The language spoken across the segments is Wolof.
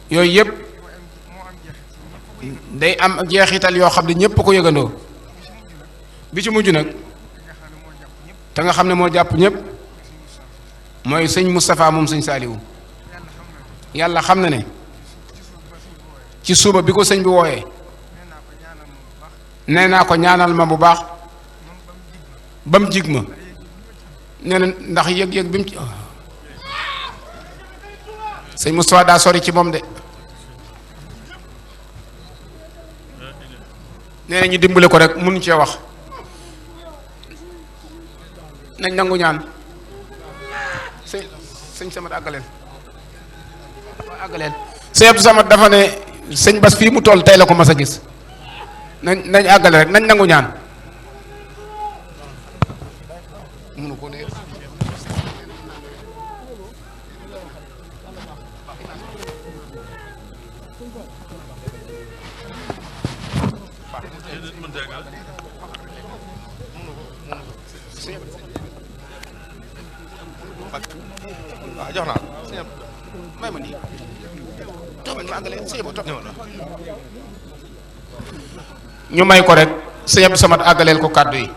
yooyu yëpp day am jeexital yoo xam ne ñëpp ko yëgandoo. bi ci mujj nag te nga xam ne moo jàpp ñëpp mooy sëñ Moustapha moom sëñ Saaliwu. yàlla xam na ne ci suba bi ko sëñ bi wooyee nee naa ko ñaanal ma bu baax ba mu jig ma nee na ndax yëg-yëg bi mu ci sëñ Moustapha daa sori ci moom de nee na ñu dimbale ko rek mënu cee wax nañ nangu ñaan sëñ Samad àggaleel sëñ Abdou Samad dafa ne sëñ Bas fii mu toll tey la ko mas a gis nañ àggale rek nañ nangu ñaan mënu ko dee waaw jox naa may ma nii ñu may ko rek sëñ Abdou Samad àggaleel ko kàddu yi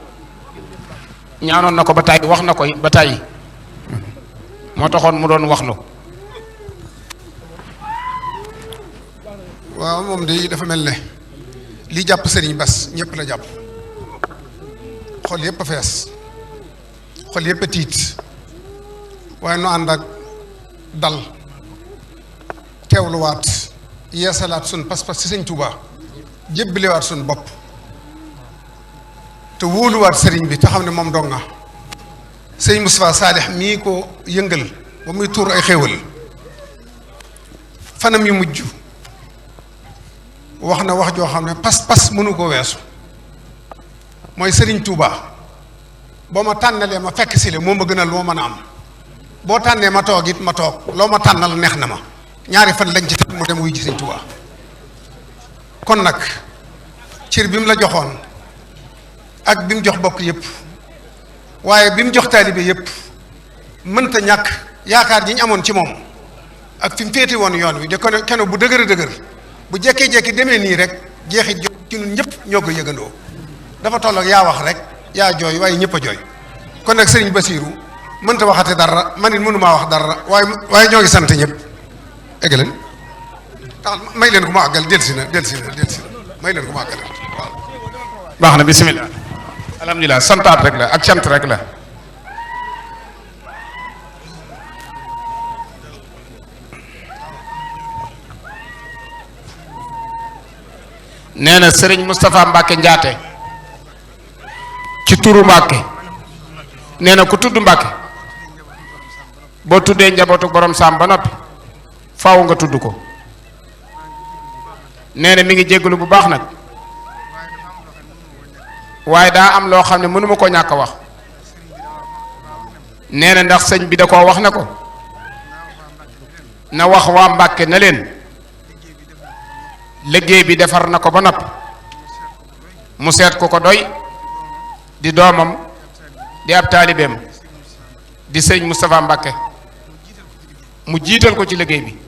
ñaanoon na ko ba tàyyi wax na ko ba tàyyi moo taxoon mu doon waxlu. waaw moom de dafa mel ne li jàpp Serigne Bass ñëpp la jàpp xol yëpp a fees xol yëpp a tiit waaye nu ànd ak dal teewluwaat yeesalaat sun pas-pas ci sëñ Touba jébbalewaat sun bopp te wóoluwaat sëriñ bi te xam ne moom dong nga sëñ Moustapha Saalix mii ko yëngal ba muy tuur ay xéewal fanam yu mujj wax na wax joo xam ne pas-pas mënu ko weesu mooy sëriñ Touba boo ma tànnalee ma fekk si le moo ma gënal loo mën a am boo tànnee ma toog it ma toog loo ma tànnal neex na ma ñaari fan lañ ci teg mu dem wuy ji sëñ Touba kon nag cër bi mu la joxoon ak bi mu jox bokk yëpp waaye bi mu jox taalibe yëpp mënta ñàkk yaakaar ji ñu amoon ci moom ak fi mu féete woon yoon wi de ko keno bu dëgër a dëgër bu jekkee-jekki demee nii rek jeexit jo ci ñun ñëpp ñoo ko yëgandoo dafa toll ak yaa wax rek yaa jooy waaye ñëpp a jooy kon nag sëriñ Basiiru mënta waxate dara man it mënumaa wax dara waaye ñoo ngi sant ñëpp egg leen tax may leen ko ma àggal delsi na may leen ko ma àggal waaw baax na bisimilah alhamdulilah santaat rek la ak cant rek la nee na sëriñ Moustapha Mbacke Njaate ci turu Mbacke nee na ku tudd Mbacke boo tuddee njabootu borom saam ba noppi faaw nga tudd ko nee na mi ngi jéggalu bu baax nag waaye daa am loo xam ne mënuma ko ñàkk a wax nee na ndax sëñ bi da koo wax na ko na wax waa Mbàkke na leen liggéey bi defar na ko ba noppi mu seet ko ko doy di doomam di ab taalibeem di sëñ Moustapha Mbàkke mu jiital ko ci liggéey bi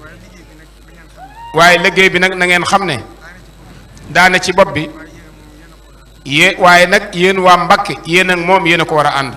waaye liggéey bi nag na ngeen xam ne daane ci bopp bi waaye nag yéen waa Mbàkke yéen ak moom yéen a ko war a ànd